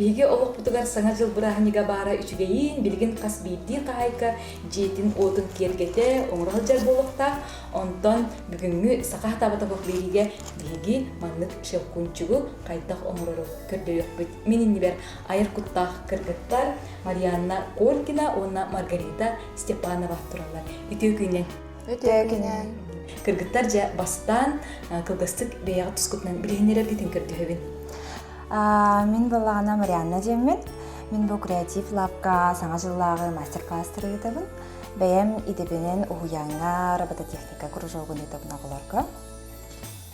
Биһиги олохпутугар Саҥа дьыл бырааһынньыга баара үчүгэйин, билигин хас биирдии хаһаайка дьиэтин-уотун киэргэтэ, оҥоро сылдьар буолуохтаах. Онтон бүгүҥҥү Саха сатаабатах биэриигэ биһиги маннык щелкунчугу хайдах оҥорору көрдөрүөхпүт. Мин иннибэр айар куттаах кыргыттар Марианна Коркина уонна Маргарита Степанова тураллар. Үтүө күнүнэн! Үтүө күнүнэн! Кыргыттар дьэ бастаан кылгастык бэйэҕит тускутунан билиһиннэрэргитин көрдөһөбүн. Мин буоллаҕына Марианна диэммин. Мин бу креатив лапка саҥа дьыллааҕы мастер-класстары ыытабын. Бэйэм идэбинэн уһуйааҥҥа робототехника кружогун ыытабын оҕолорго.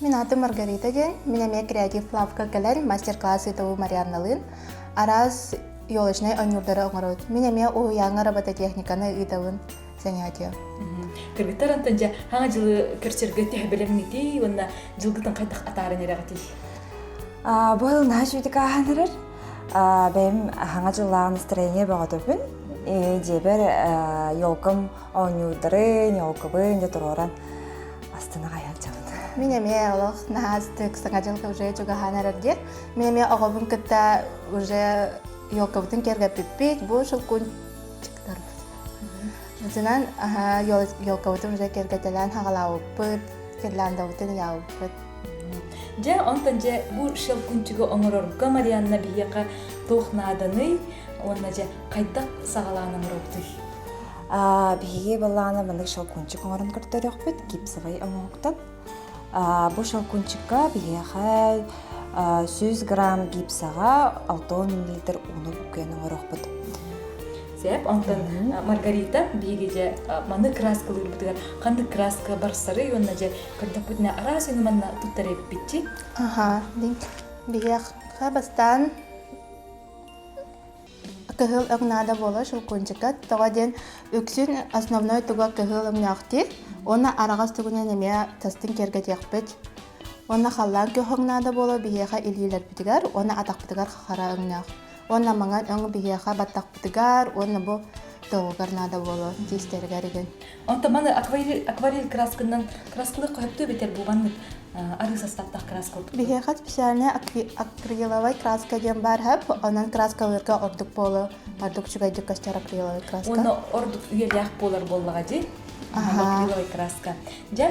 Мин аатым Маргарита диэн. Мин эмиэ креатив лавка кэлэн мастер-класс ыытабын Марианналыын. Араас елочнай оонньуурдары оҥоробут. Мин эмиэ уһуйааҥҥа робототехниканы ыытабын занятие. Кыргыттар онтон дьэ хаҥа дьылы көрсөргө төһө бэлэмҥитий уонна дьылгытын хайдах атааран эрэҕитий? Бу сыл наһаа үчүгэй ааһан эрэр. Бэйэм хаҥа дьыллааҕы настроение бөҕөтөбүн. Дьиэбэр елкам оонньуурдарын, елкабын дьэ туруоран астына хайалдьабын. Мин эмиэ олох наһаа астык саҥа дьылга уже чугаһаан эрэр диэн. Мин эмиэ оҕобун кытта уже елкабытын киэргэппиппит. Бу шелкунчиктарбыт. Итинэн елкабытын уже киэргэтэлээн хаҕалаабыппыт, гирляндабытын ыйаабыппыт. Дьэ, онтон дьэ бу щелкунчигы оҥорорго Марианна биһиэхэ туох нааданый уонна дьэ хайдах саҕалаан оҥоробутуй? Биһиги былаана маннык щелкунчик оҥорон көрдөрүөхпүт гипсовай оҥоһуктан. Бу щелкунчикка биһиэхэ 100 грамм гипсаҕа 60 миллилитр ууну буккуйан оҥоруохпут. Сөп, онтон Маргарита биһиги дьэ маны краскалыырбытыгар ханнык краска барсарый уонна дьэ көрдөхпүтүнэ араас өҥү манна туттар эбиппитчи. Аха, биһиэхэ бастаан Кыһыл өҥ наада буолар щелкунчика. Тоҕо диэн үксүн основной туга кыһыл өҥнөөхтүүр. Уонна араҕас тугунан эмиэ тастын киэргэтиэхпит. Уонна халлаан күөх өҥ наада буолар биһиэхэ илиилэрбитигэр уонна атахпытыгар хара өҥнөөх. Уонна маҥан өҥ биһиэхэ баттахпытыгар уонна бу тоҕугар наада буолар тиистэригэр игин. Онтон маны акварель, акварель красканан краскалык көһөптүү битер бу маннык арыы составтаах краска ордук. Биһиэхэ специальная акриловай краска диэн баар хөп, онон краскалыырга ордук буолу, ордук үчүгэйдик көстөр акриловай краска. Уонна ордук үйэлээх буолар буоллаҕа дии. Акриловай краска. Дьэ,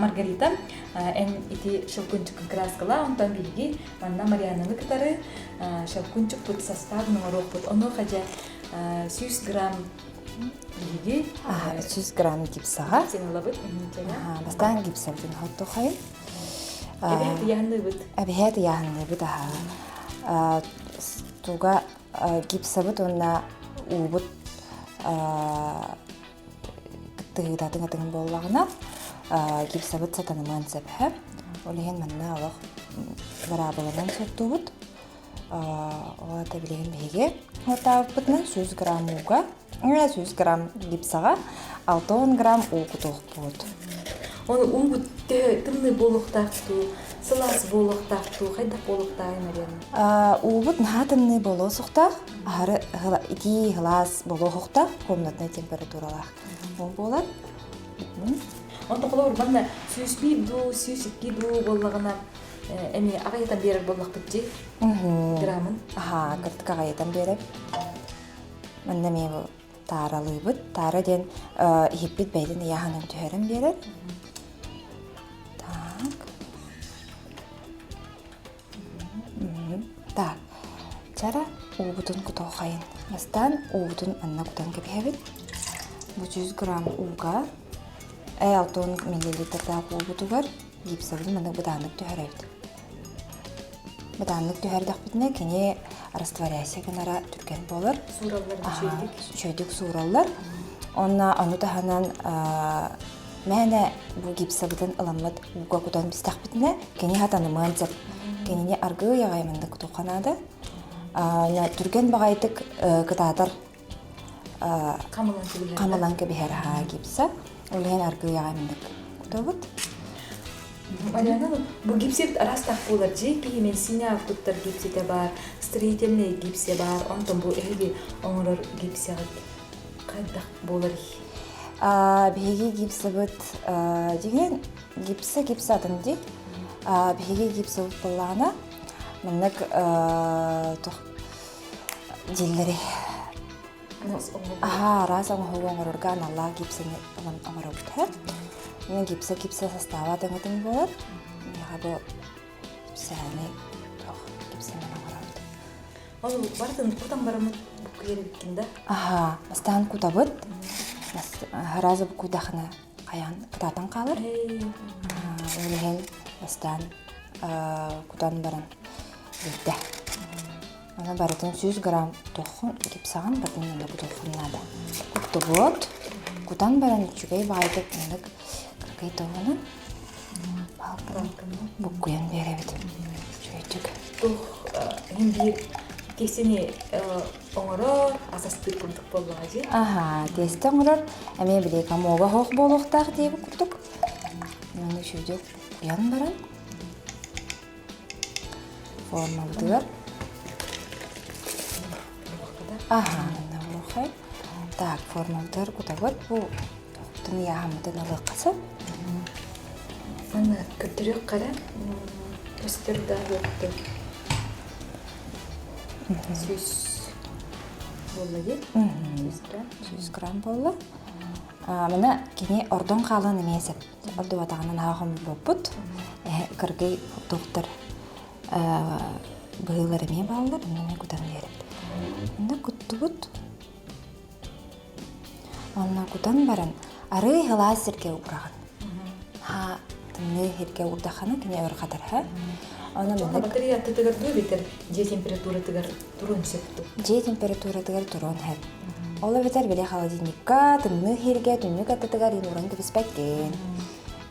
Маргарита, эн ити щелкунчик краскала, онтон биһиги манна Марианнаны кытары щелкунчикпут составын оҥоруохпут. Онуоха дьэ 100 грамм Биһиги 100 грамм гипсаҕа. Сыаналабыт. Бастаан гипсабытын хоттухайын. Эбэһээт ыйааһынныыбыт. Эбэһээт ыйааһынныыбыт аһаа. Туга гипсабыт уонна уубут кыттыһыытатын атыгын буоллаҕына гипсабыт сатанымыан сөп. Ол иһин манна олох быраабыланан соттуубут. Ол аата билигин биһиги уотаабыппытынан 100 грамм ууга, 100 грамм гипсаҕа 60 грамм уу кутуохпут. Ону уубут төһө тымныы буолуохтаах дуу, сылаас буолуохтаах дуу, хайдах буолуохтааҕый Марьяна? Уубут наһаа тымныы буолуо суохтаах, аһары итии сылаас буолуохтаах, комнатнай температуралаах уу буолар. Онто холобур манна 101 дуу, 102 дуу буоллаҕына эмиэ аҕыйатан биэрэр буоллахпыт дии грамын аһаа кыртык аҕыйатан биэрэбит манна эмиэ бу тааралыыбыт таара диэн иһиппит бэйэтин ыйааһынын түһэрэн биэрэр так так чара уубутун кутуохайын бастаан уубутун анна кутан кэбиһэбит бу 100 грамм ууга 60 миллилитрдаах уубутугар гипсовын маннык бытааннык түһэрэбит. Бытааннык түһэрдэхпитинэ кини растворяйся гынара түргэн буолар. Суураллар үчүгэйдик. Үчүгэйдик суураллар. Онно ону таһынан мээнэ бу гипсабытын ыламмыт ууга кутан бистэхпитинэ кини хатанымыан сөп. Кинини аргыый аҕай маннык кутуохха наада. Түргэн баҕайытык кытаатар Хамылан кэбиһэр аһаа гипса. Ол иһин аргыый аҕай маннык кутабыт. Аляна, бу гипсебит араастаах буолар дьиэ киһи синяк туттар гипситэ баар, строительный гипсе баар, онтон бу эһиги оҥорор гипсэҕит хайдах буоларый? Биһиги гипсабыт дьиҥин гипса гипса атын дии. Биһиги гипсабыт буоллаҕына маннык туох. дииллэри Аһаа, араас оҥоһугу оҥорорго аналлаах гипсэни ылан оҥоробут һэ. Мин гипсэ гипсэ састааба атыҥытын буолар. Миэхэ бу специальный туох гипсэнэн оҥоробут. Ол барытын кутан бараммыт буккуйар эбиккин да? Аһаа, бастаан кутабыт. Сразу буккуйдахына хайаан кытаатан хаалар. Ол иһин бастаан кутан баран бүттэ. Аны барытын 100 грамм тоххун гипсаҕын барытын онно кутуоххун наада. Куттубут. Кутан баран үчүгэй баҕайытык маннык кыракый тоҕунан палканан буккуйан биэрэбит. Үчүгэйдик. Туох иһин биир тиэстэни оҥорор, асастыыр курдук буоллаҕа дии. Аһаа, тиэстэ оҥорор эмиэ били комога хоох буолуохтаах диэбит курдук. Маны үчүгэйдик буккуйан баран Формабытыгар Аһаа, уруохай. Так, формабытыгар кутабыт. Бу тохтун ыйааһыммытын ылыахха сөп. Манна көрдөрүөх хара көстөр да буолтун. 100 буолла дии. 100 грамм. 100 грамм буолла. Мына кини ордон хаалан эмиэ сөп. Ордубатаҕынан аах хомуйбуппут. Кыргый доктор быһыылар эмиэ бааллар, онно эмиэ кутан биэрэбит. Онно куттубут. Онно кутан баран арыы сылаас сиргэ уураҕын. Ха тымныы сиргэ уурдаххына кини өр хатар ха. Онно маннык батарея аттытыгар дуо эбэтэр дьиэ температуратыгар туруон сөп дуо? Дьиэ температуратыгар туруон сөп. Ол эбэтэр били холодильникка, тымныы иһиргэ, түннүк аттытыгар ууран кэбиспэккин.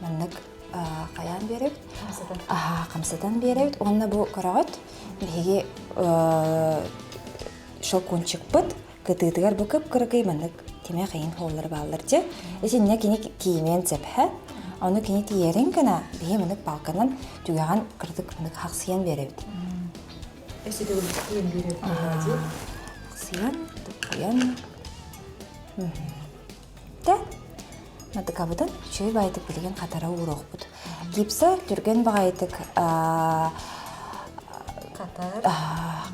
Маннык хайаан биэрэбит. Аһаа, хамсатан биэрэбит. Уонна бу көрөҕүт, биһиги щелкунчикпыт кытыытыгар бу кып-кыракый маннык тимэх иһин хооллар бааллар дьэ. Итиннэ кини тиийимиэн сөп Ону кини тиийэрин гына биһи маннык палканан түгэҕин кыратык маннык хахсыйан биэрэбит. Өссө төгүл биэрэбит Сыйан, туппуйан. Тэ матыкабытын үчүгэй баҕайытык билигин хатара ууруохпут. Гипса түргэн баҕайытык хатар.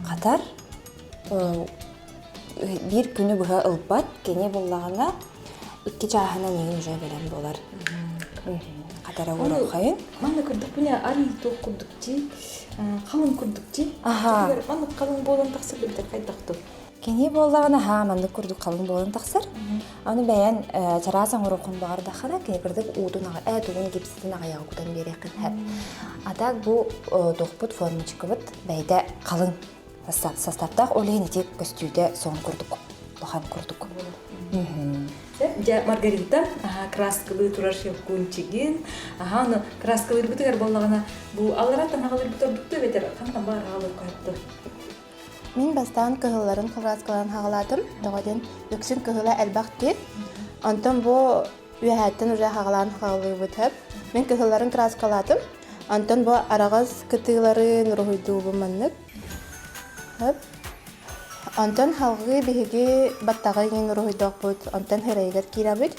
Хатар. Биир күнү быһа ылбат, кини буллаҕына икки чааһынан иһин уже бэлэм буолар. Хатара ууруоххайын. Манна көрдөхпүнэ арый туох курдук дии, халыҥ курдук дии. Аха. Маннык халыҥ буолан тахсар эбитэр хайдах дуу? Кини буоллаҕына аһаа маннык курдук халыҥ буолан тахсар. Аны бэйэн чараас оҥоруоххун баҕардаххына кини кырдык уутун ээ тугун гипситин аҕыйаҕы кутан биэриэххин сөп. А так бу туохпут формочкабыт бэйэтэ халыҥ составтаах ол иһин ити көстүүтэ соҕун курдук улахан курдук. Дьэ, Маргарита, краскалыы турар щелкунчигин, аха, ону краскалыырбытыгар буоллаҕына, бу аллара танаҕалыырбыт ордуктуу эбэтэр хантан баар аҕалыахха сөптө? Мин бастаан кыһылларын краскалаан хаҕалаатым. Тоҕо диэн үксүн кыһыла элбэх диир. Онтон бу үөһээттэн уже хаҕалаан хаҕалыыбыт сөп. Мин кыһылларын краскалаатым. Онтон бу араҕас кытыыларын уруһуйдуубун маннык. Сөп. Онтон салгыы биһиги баттаҕы иҥин уруһуйдуохпут, онтон сирэйигэр киирэбит.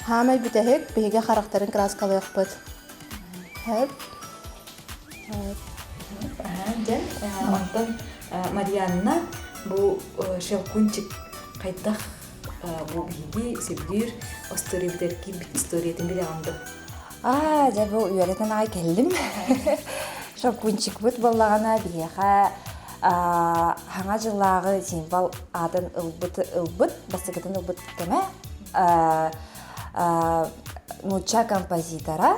Хаамай бүтэһик биһиги харахтарын краскалыахпыт. Сөп. Дьэ, онтон Марианна бу Щелкунчик хайдах бу биһиги сөбүлүүр остуоруйабытыгар киирбит историятын билэҕин дуо? Аа, дьэ бу үөрэтэн аҕай кэллим. Щелкунчикпыт буоллаҕына биһиэхэ хаҥа дьыллааҕы символ аатын ылбыт ылбыт, бастакытын ылбыт кэмэ нуучча композитора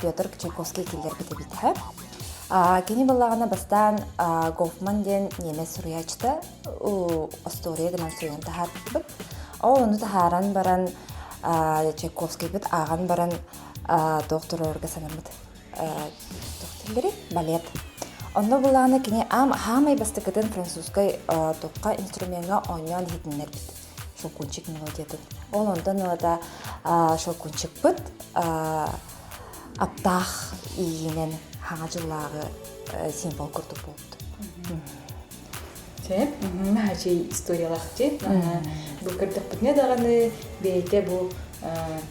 Петр Чайковский киллэрбит эбит. Кини буоллаҕына бастаан Гофман диэн ньиэмэс суруйааччыта остуоруйа гынан суруйан таһаарбыт. Ол ону таһааран баран Чайковскийбыт ааҕан баран туох туруорга санаммыт туох дииллэрий балет. Онно булаана кини хаамай бастакытын французскай туохха инструмеҥҥа оонньоон иһитиннэрбит Щелкунчик мелодиятын. Ол онтон ылата Щелкунчикпыт аптаах иинэн хаҥа дьыллааҕы символ курдук буолбут. Сөп, наһаа историялаах дии. Бу көрдөхпүтүнэ даҕаны бэйэтэ бу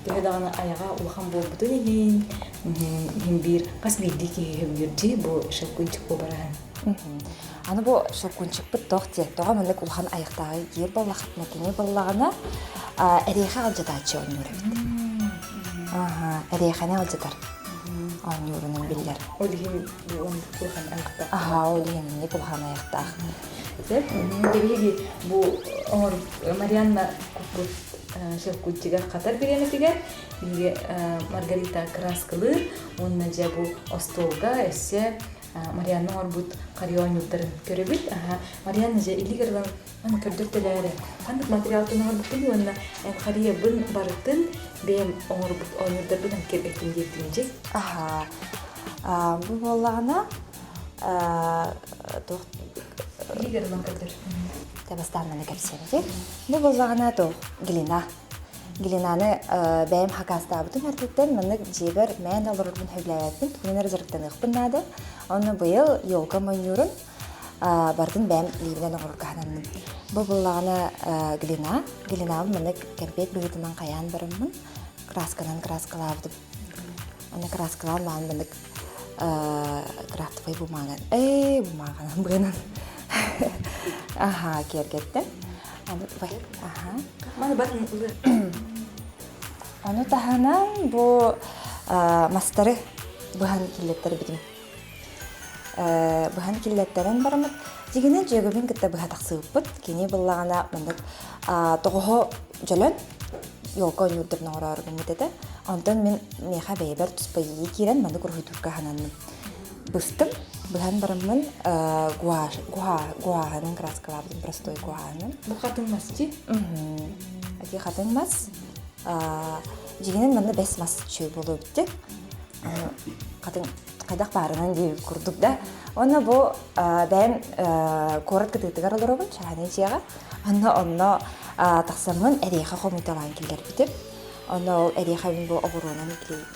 төһө даҕаны айаҕа улахан буолбутун иһин, иһин биир хас биирдии киһи сөбүлүүр дии бу Щелкунчик уобараһын. Аны бу щелкунчикпыт туох диэ, тоҕо маннык улахан айахтааҕый диир буоллаххытына, кини буоллаҕына эриэхэ алдьатааччы оонньуур эбит. Аха, эриэхэни алдьатар оонньуурунан биллэр. Ол иһин бу улахан айахтаах. Аха, ол иһин инник улахан айахтаах. Биһиги бу оҥор Марианна куппут щелкунчигар хатар бириэмэтигэр биһиги Маргарита кырааскалыыр уонна дьэ бу остуолга өссө Марианна оҥорбут харыйа оонньуурдарын көрөбүт. Марианна дьэ илиигэр ылан аны көрдөртөлөөрө ханнык материалтан оҥорбуккун уонна эн харыйабын барытын бэйэм оҥорбут оонньуурдарбын кэргэттим диэбитим дьи. Аха. Бу буоллаҕына туох Илиигэр ылан көрдөр. Бастаан маны кэпсиэм Бу буоллаҕына туох глина Глинаны бэйэм хакаастаабытым эрдэттэн маннык дьиэбэр мээн олорорбун сөбүлээбэппин, тугунан эрэ дьарыктаныахпын наада. Онно быйыл елка монньуурун барытын бэйэм илиибинэн оҥорорго сананным. Бу буллаҕына глина, глинабын маннык кэмпиэт быһыытынан хайаан бараммын, красканан краскалаабытым. Аны краскалаан маан маннык крафтовай бумаган, ээ бумаганан быанан аха киэргэттим. Ону таһынан бу мастары быһан киллэттэрбитим. Быһан киллэттэрэн бараммыт, дьигинэн дьүөгэбин кытта быһа тахсыбыппыт. Кини буллаҕына маннык тоҕоһо дьөлөн елка оонньуурдарын оҥороору гыммыт этэ. Онтон мин миэхэ бэйэбэр туспа иэйии киирэн маннык уруһуйдуурга сананным. Быстым, быһан бараммын гуаһынан краскалаабытым, простой гуаһынан. Бу хатыҥ мас дии? Ити хатыҥ мас. Дьиҥинэн манна бэс мас үчүгэй буолуо эбит Хатыҥ хайдах баарынан диэбит курдук да. Уонна бу бэйэм куорат кытыытыгар олоробун, чааһынай дьиэҕэ. Онно онно тахсаммын эриэхэ хомуйталаан киллэрбитим. Онно ол эриэхэбин бу оҕуруонан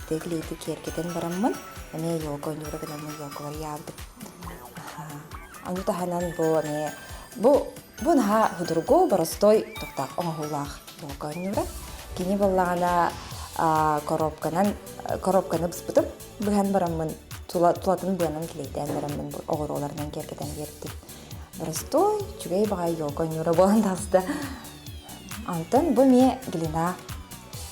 клейди киэргэтэн бараммын, эмиэ елка оонньуура гынаммын елкалары ыйаабытым. Ону таһынан бу эмиэ бу бу наһаа судургу, боростой туохтаах оҥоһуулаах елка оонньуура. Кини буоллаҕына коробканан коробканы быспытым. Быһан бараммын тулатын быанан килэйдээн бараммын оҕуруоларынан киэргэтэн биэрдим. Боростуой, үчүгэй баҕайы елка оонньуура буолан таҕыста. Онтон бу эмиэ глина.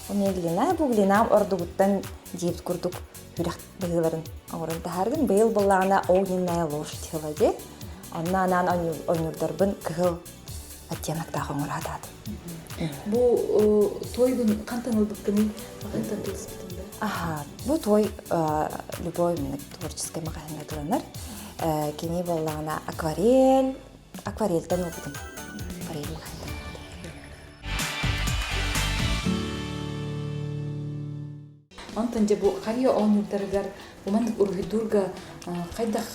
Бу эмиэ глина. Бу глина ордугуттан диэбит курдук үрэх быһыыларын оҥорон таһаардым. Быйыл буоллаҕына огненная лошадь ыла дии. Онно анаан оонньуурдарбын кыһыл оттеноктаах оҥоро сатаатым. Бу туойгун хантан ылбыккыный? Хантан тылыспытын да? Аха, бу туой любой творческай маҕаһыыҥҥа тыланар. Кини буоллаҕына акварель, акварельтан ылбытым. Акварель маҕаһыынтан ылбытым. Онтон дьэ бу харыйа оонньуурдарыгар бу маннык уруһуйдуурга хайдах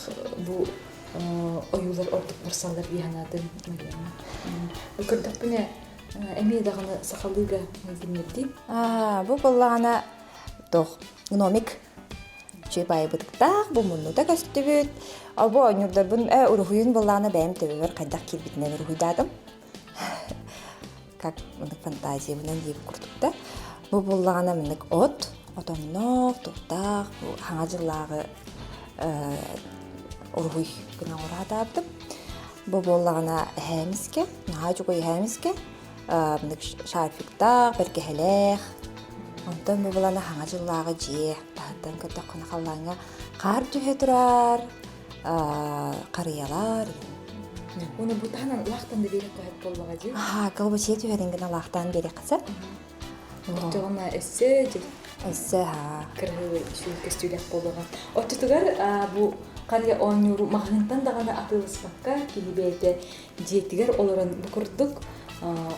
бу ойуулар ордук барсаллар дии санаатыҥ Марианна? Көрдөхпүнэ эмиэ даҕаны сахалыыга майгыннырдыы. Бу буоллаҕына туох гномик үчүгэй баайбытыктаах бу муннута көстүбүт. Бу оонньуурдарбын уруһуйун буоллаҕына бэйэм төбөбөр хайдах киирбитинэн уруһуйдаатым. Как мындык фантазиябынан диэбит курдук да. Бу буоллаҕына мындык от, отонноох, туохтаах, бу хаҥа дьыллааҕы уруһуй гына оҥоро сатаабытым. Бу буоллаҕына эһээмискэ, наһаа үчүгэй эһээмискэ, мындык шарфиктаах, бэргэһэлээх. Онтон бу булана хаҥа дьыллааҕы дьиэ таһыттан көрдөххүнэ халлааҥҥа хаар түһэ турар, харыйалар. Уну бу таһынан лаахтан да биэриэххэ сөп буоллаҕа дии. Аһаа, кылбачыйа түһэрин гына лаахтаан биэриэххэ сөп. Оччоҕуна өссө Өссө аһаа. кыраһыабай үчүгэй көстүүлээх буолуоҕа. Оччотугар бу харыйа оонньууру маҕаһыынтан даҕаны атыыласпакка киһи бэйэтэ дьиэтигэр олорон бу курдук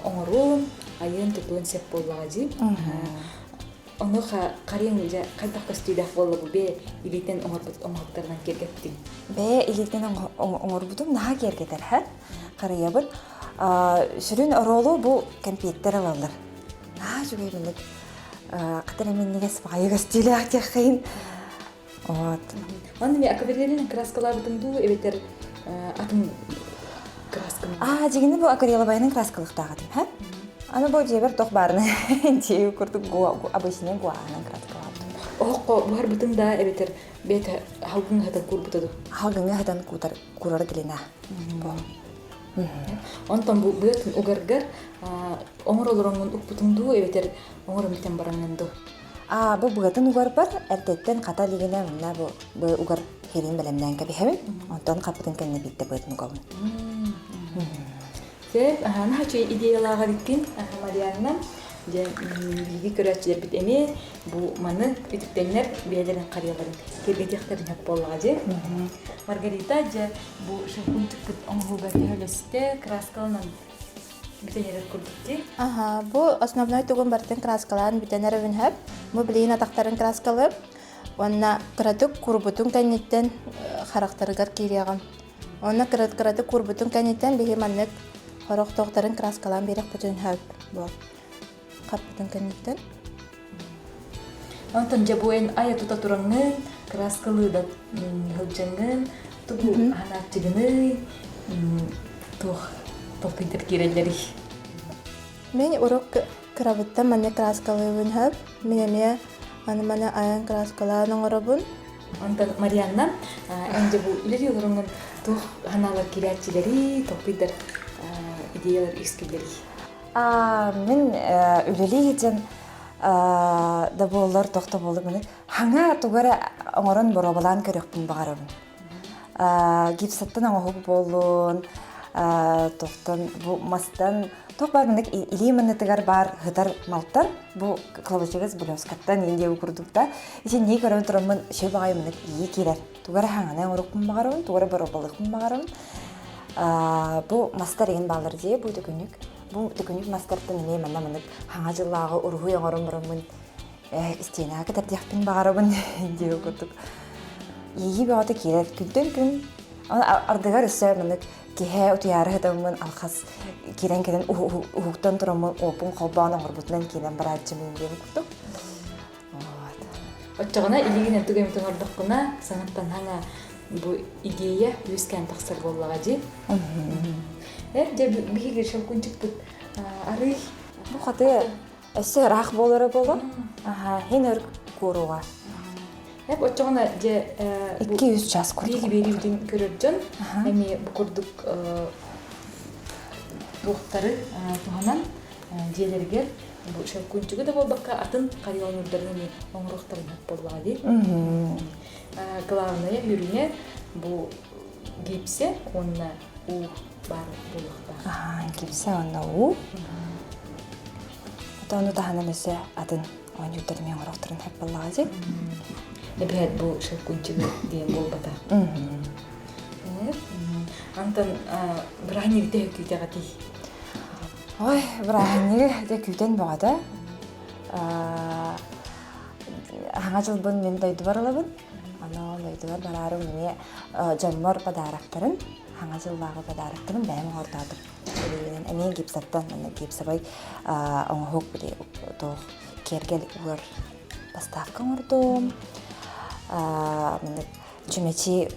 оҥоруон, айыан-тутуон сөп буоллаҕа дии. Онуоха харыйаҥ дьэ хайдах көстүүлээх буолла бу бэйэ илиитин оҥорбут оҥоһуктарынан киэргэттиҥ? Бэйэ илиитин оҥорбутум наһаа киэргэтэр һэ. Харыйабын. Сүрүн оруолу бу кэмпиэттэр ылаллар. Наһаа үчүгэй маннык хатан эминньигэс баҕайы көстүүлээх диэххин. Вот. Онно ми акварелинэн краскалаабытыҥ дуу эбэтэр атын красканы? Аа, дьигини бу аквареловайынан краскалыахтаах этим, һэ? Аны бу дьиэбэр туох баарына дьиэ курдук обычный гуаанан краскалаабытым. Оһоххо буһарбытын да эбэтэр бэйэтэ халгыҥ ыһатан куурбута дуу? Халгыҥ ыһатан куутар курар глина. Бу. Онтон бу быатын угаргар оҥор олороҥҥун укпутуҥ дуу эбэтэр оҥорон бүтэн бараҥҥын дуу? А бу быатын угарбар эрдэттэн хата илигинэ манна бу бу угар херин бэлэмнээн кэбиһэбин. Онтон хаппытын кэннэ биирдэ быатын угабын. Сөп, наһаа үчүгэй идеялаах эбиккин, Марианна. Дьэ, биһиги көрөөччүлэрбит эмиэ бу маны үтүктэннэр бэйэлэрин харыйаларын киэргэтиэхтэрин сөп буоллаҕа дии. Маргарита, дьэ, бу шампунчикпыт оҥоһууга төһөлөстө, краскаланан бүтэн эрэр курдук дии. Аха, бу основной тугун барытын краскалаан бүтэн эрэбин сөп. Бу билигин атахтарын краскалыым. Уонна кыратык курбутун кэнниттэн харахтарыгар киириэҕим. Онно кыратык куурбутун кэнниттэн биһи маннык хорох туохтарын краскалаан биэрэхпитин сөп буол. Хаппытын кэнниттэн. Онтон дьэ бу эн айа тута тураҥҥын, краскалыы да сылдьаҥҥын, тугу аһанааччыгыный, туох толкуйдар киирэллэрий? Мин урук кырабыттан маннык краскалыыбын сөп. Мин эмиэ аны маны айан краскалаан оҥоробун. Онтон Марианна, эн дьэ бу үлэлии олороҥҥун туох санаалар киирээччилэрий, толкуйдар, идеялар үөскүүллэрий? Мин үлэлии сылдьан да буоллар, туох да буоллар, маны хаҥа тугу эрэ оҥорон боруобалаан көрүөхпүн баҕарабын. Гипсаттан оҥоһук буоллун, туохтан бу мастан туох баар маннык илии маннытыгар баар һытар малтан бу клавачыгас блескаттан индия курдук да итиннии көрөн тураммын үчүгэй баҕайы маннык ии киирэр тугу эрэ хаҥаны оҥоруохпун баҕарабын тугу эрэ боруобалыахпын баҕарабын бу мастар игин бааллар дии бу төкүнүк бу төкүнүк мастартан эмиэ манна маннык хаҥа дьыллааҕы уруһуй оҥорон бараммын истиэнэҕэ кэтэрдиэхпин баҕарабын диэбит курдук иэйии бөҕөтө киирэр күнтэн күн ардыгар өссө маннык киһи утуйаары сытаммын алхас киирэн кэлэн уһуктан тураммын уоппун холбоон оҥорбутунан киирэн барааччымын диэн курдук вот Оччоҕуна илигин тугу эмит оҥордоххуна саҥаттан саҥа бу идея үөскээн тахсар буоллаҕа дии. Эр дьэ биһиги шелкунчикпыт арый бу хаты Өссө ыраах буолара буолуо. Аха, хин өр куоруга. Эп оччоҕуна дьэ 2-3 час курдук. Биһиги биэриибитин көрөр дьон эмиэ бу курдук туохтары туһанан дьиэлэригэр бу шелкунчугу да буолбакка атын харьяонурдарын эмиэ оҥоруохтарын сөп буоллаҕа дии. Главное үрүҥэ бу гипсэ уонна уу баар буолуохтаах. Аха, гипсэ уонна уу. Ону таһынан өссө атын оонньуурдар эмиэ оҥоруохтарын сөп буоллаҕа дии. Эбээт бу шелкунчигы диэн буолбатах. Антон бырааһынньыгы төһө күүтэҕитий? Ой, бырааһынньыгы дьэ күүтэн бөҕөтө. Хаҥа дьылбын мин дойдубар ылабын. Аны дойдубар бараарым эмиэ дьоммор подароктарын, хаҥа дьыллааҕы подароктарын бэйэм оҥортоотум. Эмиэ гипсаттан манна гипсовай оҥоһук били туох киэргэл угар поставка оҥордум. Маннык чүмэчи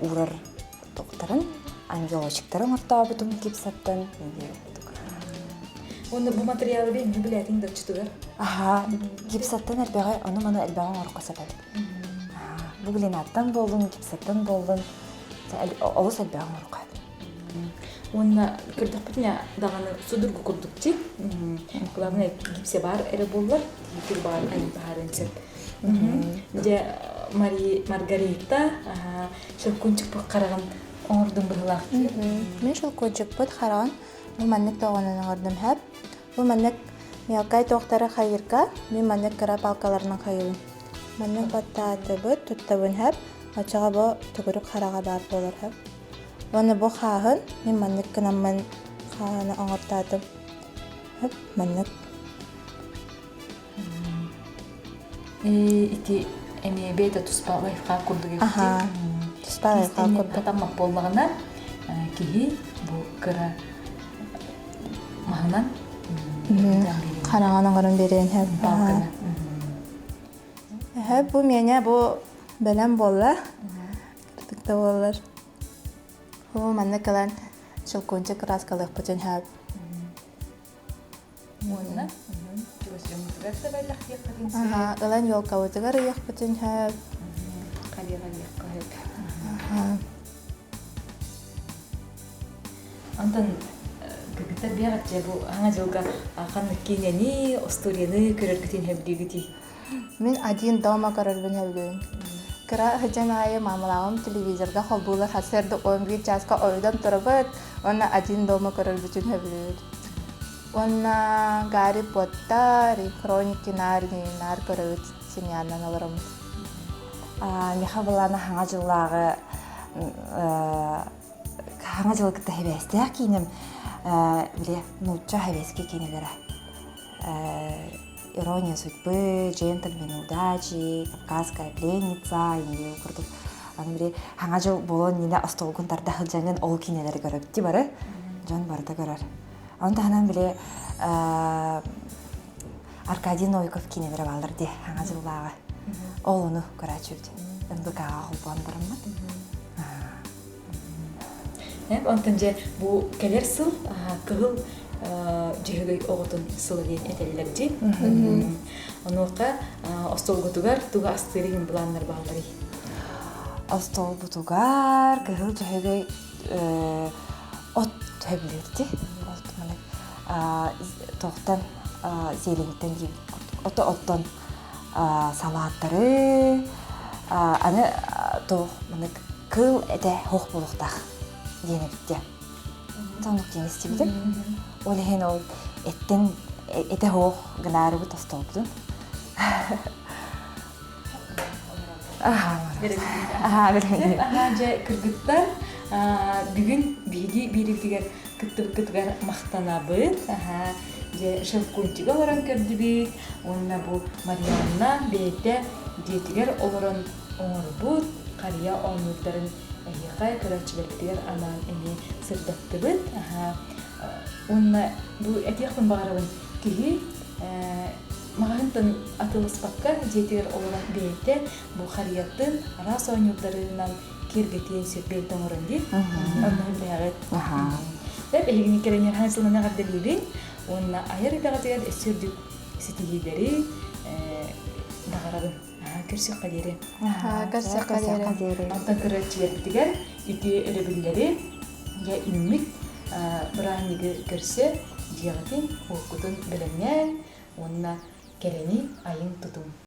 уурар туохтарын ангелочектары оҥортообутум гипсаттан. Уонна бу материалы бэйэҥ билээтиҥ да оччотугар? Аха, гипсаттан элбэҕи, ону-маны элбэҕи оҥорукка сөп эбит. Бу глинаттан буоллун, гипсаттан буоллун, олус элбэҕи оҥорукка Уонна көрдөхпүтүнэ даҕаны судургу курдук дии. Главное гипсэ баар эрэ буоллар, киһи баар айан таһаарыан сөп. Дьэ, Мари Маргарита шелкунчикпыт хараҕын оҥордум быһыылаах дии. Мин шелкунчикпыт хараҕын бу маннык тоҕонон оҥордум сөп. Бу маннык мелкай туохтары хайыырга мин маннык кыра палкаларынан хайыыбын. Маннык баттаатыбыт, туттабын сөп. Оччоҕо бу төгүрүк хараҕа баар буолар сөп. Уонна бу хааһын мин маннык гынаммын хааһыны оҥортоотум. Хөп, маннык. Ити эмиэ бэйэтэ туспа лайфхак курдук эбит. Аха, туспа лайфхак курдук. Хатаммат буоллаҕына киһи бу кыра маһынан хараҕын оҥорон биэриэн сөп. Палканы. Сөп, бу миэнэ бу бэлэм буолла. Кырдык да буоллар. Бу манна кэлэн щелкунчик кырааскалыахпытын сөп. Уонна чугас. Дьоммутугар да бэлэхтиэххитин сөп. Ылан елкабытыгар ыйыахпытын сөп. Харыйаҕа ыйыахха сөп. Онтон кыргыттар биэҕэччэ бу Саҥа дьылга ханнык киинэни, остуоруйаны көрөргүтүн сөбүлүүгүтүй? Мин один дома көрөрбүн сөбүлүүбүн. Кыра сылдьан аайы маамалааҕым телевизорга холбуулар сарсыарда 11 чааска ойутан турабыт уонна один дома көрөрбүтүн сөбүлүүбүт. Уонна Гарри Поттер и Хроники Нарнии наар көрөбүт семьянан олороммут. Миха былаана Саҥа дьыллааҕы Саҥа дьылы кытта сибээстээх киинэм били нуучча советский киинэлэрэ «Ирония судьбы», «Джентльмены удачи», «Кавказская пленница» инньэ курдук аны били Саҥа дьыл буолуон иннинэ остуолгун тарда сылдьаҥҥын ол киинэлэри көрөбүт бары дьон барыта көрөр. Ону таһынан били Аркадий Новиков киинэлэрэ бааллар дии Саҥа дьыллааҕы. Ол ону көрөөччүбүт. НБК-ҕа холбоон бараммыт. Онтон дьэ бу кэлэр сыл кыһыл Дьөһөгөй оҕотун сыла диэн этэллэр дии. Онуоха остуолгутугар тугу астыыр иһин былааннар баалларый? Остуолбутугар кыһыл Дьөһөгөй от сөбүлүүр дии. От маны тоқтан зеленьтэн диэбит курдук. Ото оттон салааттары аны туох маны кыл этэ хоох буолуохтаах диэн эбиттэ. Соннук диэн истибитим. Ол иһин ол эттэн этэ хоох гынаарыбыт остуолбутун. Дьэ, кыргыттар, бүгүн биһиги биэрибитигэр кыттыбыккытыгар махтанабыт. Дьэ, шеф-кунтига олорон көрдүбүт уонна бу Марианна бэйэтэ дьиэтигэр олорон оҥорбут харыйа оонньуурдарын эһиэхэ көрөөччүлэрбитигэр анаан эмиэ сырдаттыбыт. Уонна бу этиэхпин баҕарабын, киһи маҕаһыынтан атыыласпакка дьиэтигэр олорон бэйэтэ бу харыйатын араас оонньуурдарынан киэргэтиэн сөп бэйэтэ оҥорон дии. Онно бэйэҕит. Сөп, эһигини кэлэн хаһан сылынан эҕэрдэлиибин уонна айар үлэҕитигэр өссө үрдүк ситиһиилэри баҕарабын. Көрсүөххэ диэри. Көрсүөххэ диэри. Онтон көрөөччүлэрбитигэр үтүө өрөбүллэри дьэ үүммүт бырааһынньыгы көрсө дьиэҕитин, уоккутун бэлэмнээн уонна кэрэни айыҥ-тутуҥ.